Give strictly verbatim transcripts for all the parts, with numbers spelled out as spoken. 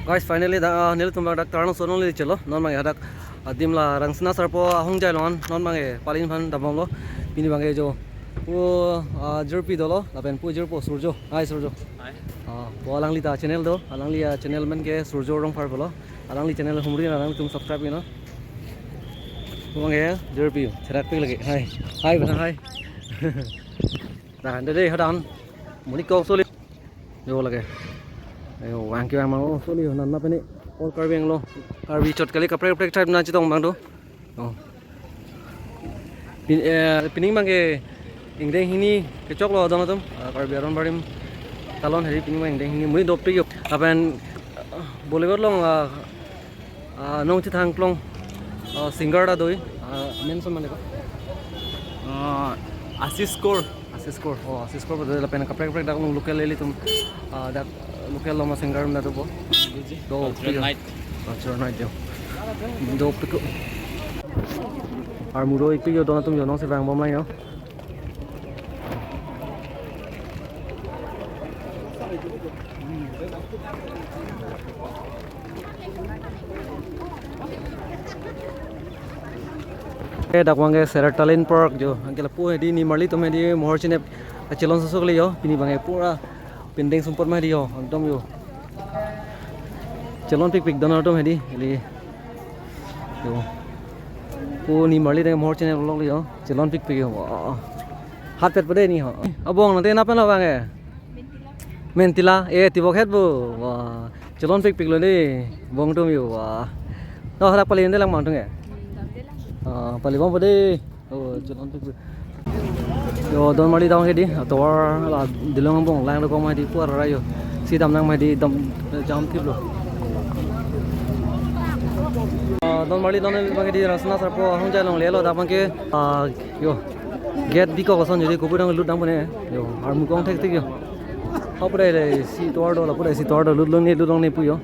Guys, finally, da, ah, nelitum dak Taralangso along le chelo. Non abangke dak, ah, adim la Rangsina Sarpo ahongjai along, non abangke palin aphan dambomlo. Pini abangke jo, pu, ah, jirpi dolo, lapen pu jirpo Surjo. Hi, Surjo. Hi. Ah, pu alangli ta channel do, alangli, ah, channel amen ke Surjo Rongphar pulo. Alangli channel humri, alangtum subscribe pi non. Pu abangke jirpi, cherak pi lagi. Hi. Hi, bana, hi. Dah, dah deh, hadan. Monit kong soli. Jo lake. Ayo, vang kevang mang, oh, soli, nana pini. All Karbi Anglong. Karbi chot kali kaprek kaprek tribe nangchetong abang do. Oh. Pin, eh, pining abangke ingdeng hini kechoklo adon atum. Ah, Karbi Aron Barim. Talon hedi pining abang ingdeng hini. Monit dopik jo. Lapen, ah, Bollywood along, ah, ah, nong chethang klong, ah, singer ta do, ah, amen so mane ko? Ah, Ashish Kaur. Ashish Kaur, oh, Ashish Kaur, lapen kaprek kaprek dak local ilitum, ah, dak local loma singer atum ta dopo. Dopik jo. Cultural night. Cultural night jo. Dopik jo. Armu do-ikpik jo, adon atum jo, nong si vangbom lang jo. Eh, dak abangke Serotonin Park jo. Anke lapu hedi nimarli atum hedi mohor chinep kachelon sosok le jo. Pini abangke pura pendeng sumpot ma hedi jo. Ekdom jo. Chelon pikpik adon atum hedi. Hedi. Jo. Pu nimarli dak mohor chinep lok le jo. Chelon pikpik jo. Wah. Hatpet pade ni ho. Abong nangte nap pen lo abangke? Mentila. Eh, tibok het bo. Wah. Chelon pikpik lo ni. Abong atum jo. Wah. No hadak pali ende lang mang atum ke? Ah, pali bom pade. Oh, chelon pikpik. Jo, donmarli down ke di. Tovar la dilong abong lang dokok ma di, kuar ra jo. Si dam nang ma di, dam jam thip lo. Ah, donmarli down abangke di, Rangsina Sarpo ahongjai along lelo dak abangke. Ah, jo. Gate bikok ason jodi kopi dang lut dam pune. Jo, armu kong thektik jo. Hapu dai le isi tovar do, lapu dai isi tovar do, lut longne, lut longne pu jo.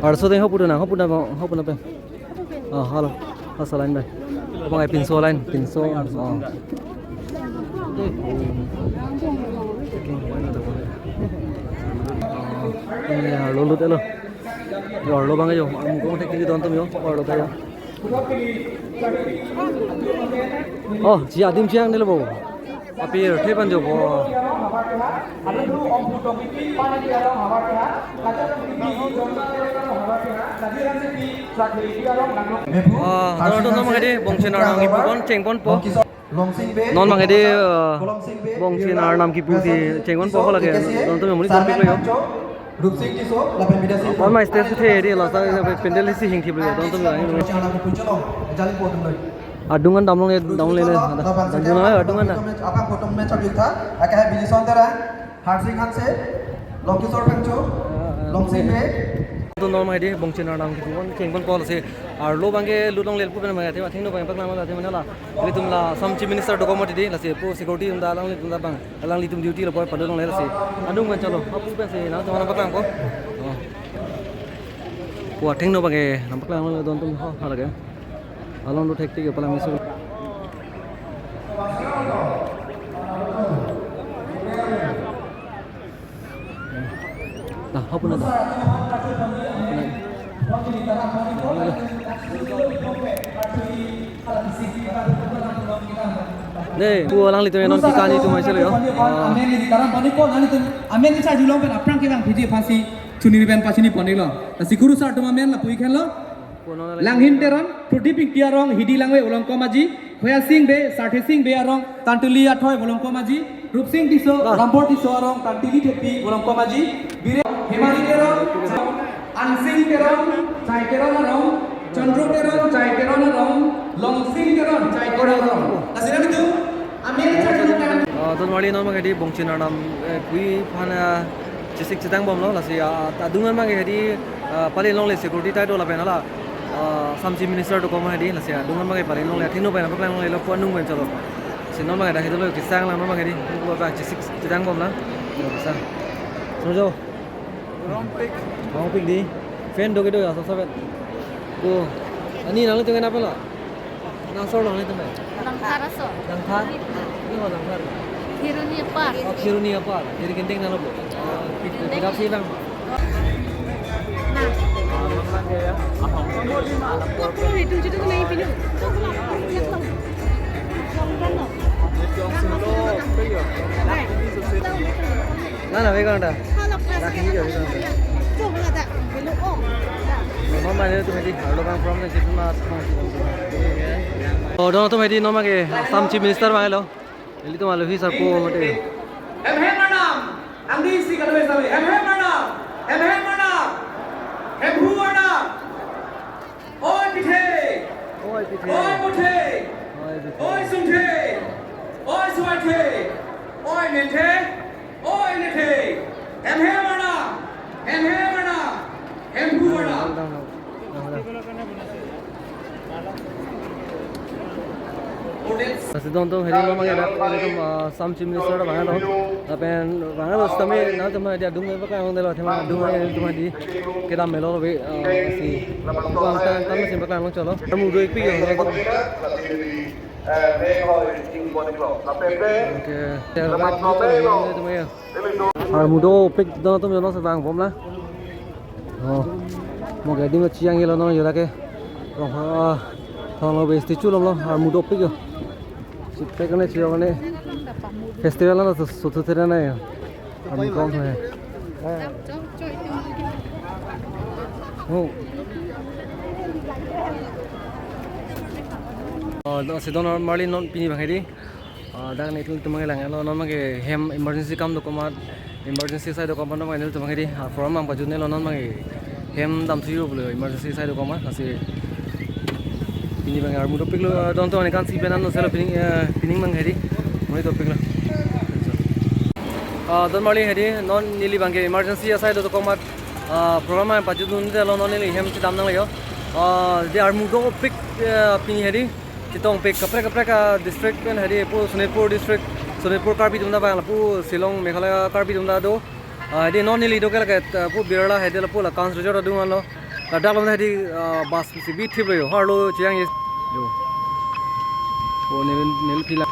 Arso dei hapu do na, hapu na, hapu na pen. Ah, halo. Asa line bai. Abang ai pinso line, pinso. Ah. Ah, ini arlo lut lo. Jo, arlo abang jo, armu kong thektik don atum jo, arlo ta jo. Oh, si adim si ang nilo bo. Aphi, thepan jo bo. Ah, adon atum non abangke di, Bongchin Arnam kipu pon, chengponpo. Non abangke di, ah, Bongchin Arnam kipu si chengponpo ko lake, adon atum monit dopik lo jo. Rupsing Tisso, lapen Bidya Sing. All my stage the di, lasa pandal isi hingthip lo, adon atum. Adung an damlong e, damlong le, adung an da. Apa foto me chak yutha, aka hai Biji Son Terang, Harsing Hanse, Longkisor Phangcho, Longsing Bey. Adon non abangke di, Bongchin Arnam kipu pon, chengponpo lasi. Arlo abangke lut longle lapu pen abang, athema thengno abang paklang abang, athema la. Ilitum la Assam Chief Minister dokok ma di, lasi pu security atum ta alanglitum ta abang. Alanglitum duty lo poi padolongle lasi. Adung pen chalo. Hapu pensi nangtum aphan paklangpo. Oh. Pu athengno abangke nangpaklanglo adon atum ho halake. Along do thektik palang meso. Nah, hapu na da. Hapu na. Dei, pu alanglitum non kekani atum aiselo jo. Ah. Amen ni ditaram pani ko, nanglitum amen ni sa julong pen aphrang kevang piji aphansi chuniri pen pachini pon-iklo. Lasi kurusar atum amen lapu-ik henlo. Langhin Teron, Pradip Ingti arong, Hidi Langve Volongkom Aji, Khoya Sing Bey, Sarthe Sing Bey arong, Tantuli Athoi Volongkom Aji, Rupsing Tisso, Rampor Tisso arong, Tantili Thepi Volongkom Aji, Bire Hemari Teron, Ansing Teron, Chai Teron arong, Chandro Teron, Chai Teron arong, Longsing Teron, Chai Teron arong. Lasi nanglitum, amen ni sa julong pen. Ah, donmarli non abangke di Bongchin Arnam, eh, pu aphan, ah, chesik chethangbomlo, lasi, ah, adung an abangke di, ah, pali longle security tight do lapen hala, ah, Assam Chief Minister dokok ma di, lasi adung an abangke pali longle, athengno abang paklanglo pu anung pen chalo. Si non abangke dak hidolo kisang lang non abangke di, pu abang chesik chethangbomlang. Kisang. Sojo. Rongpik. Rongpik di. Fan do kedo ya, sasa fan. Ko. Ani nangli tungen apa la? Nang sor nangli tungen? Langthar aso. Langthar? Ini ho Langthar. Kheroni apar. Oh, Kheroni apar. Jadi gending nalo bo. Gending. Tidak sih, Bang. Nana, vek anta. Laki jo, vek anta. Mama mane tum hedi, arlo bang from na chipma. Oh, don tum hedi non mage Assam Chief Minister vanglo. Ilitum alohi sarpo mate. Hem hem arnam. Nangli si kata besa me. Hem hem arnam. Hem hem arnam. Hem hu arnam. Oi pithe. Oi pithe. Oi puthe. Oi pithe. Oi sungthe. Oi suaithe. Oi menthe. Oi nethe. Hem hem arnam. Hem hem arnam. Hem hu arnam. Lasi don tum hedi non mage dak ilitum, ah, Assam Chief Minister ta vanglo. Lapen vanglo sitame nangtum hedi adung me paklang delo, athema adung me ilitum hedi kedam melo ve, ah, si. Bang tan tan mesin paklang cholo. Armu do-ikpik yo. Okay. Armu dopik don tum yo non si vangbomlo. Oh, mo gadi mo chiyang yelo non yo lake. Oh, ah, thong lo be statue lom lo, armu dopik yo. Chipek ne chiyang ne. Festival na so so thena yo. Armu dom he. Oh. Oh, no, si don marli non pini bang hedi. Ah, dak nelitum mage langlo, non mage hem emergency kam dokomat, emergency asai dokomat non mage nelitum mage hedi, ah, program nangpajutnelo non mage hem damthuji pulo emergency asai dokomat, lasi pini bang armu dopiklo, ah, don tum aningkan si penan no selo pining, eh, pining bang hedi, mane dopiklo. Ah, don marli hedi, non neli bang ke emergency asai dokomat, ah, program nangpajutdundelo non neli hem chedam nanglo. Ah, de armu dopik, eh, pini hedi. Chetongpik kaprek kaprek a-district pen hedi pu Sonitpur district, Sonitpur Karbi atum ta vang lapu Shillong Meghalaya Karbi atum ta do. Ah, hedi non neli do ke lake, ah, pu Birla hedi lapu la Kans Resort adung anlo. Ladak lom hedi, ah, bus si bi thip lo yo. Harlo chiyang ye. Do. O neli neli pila.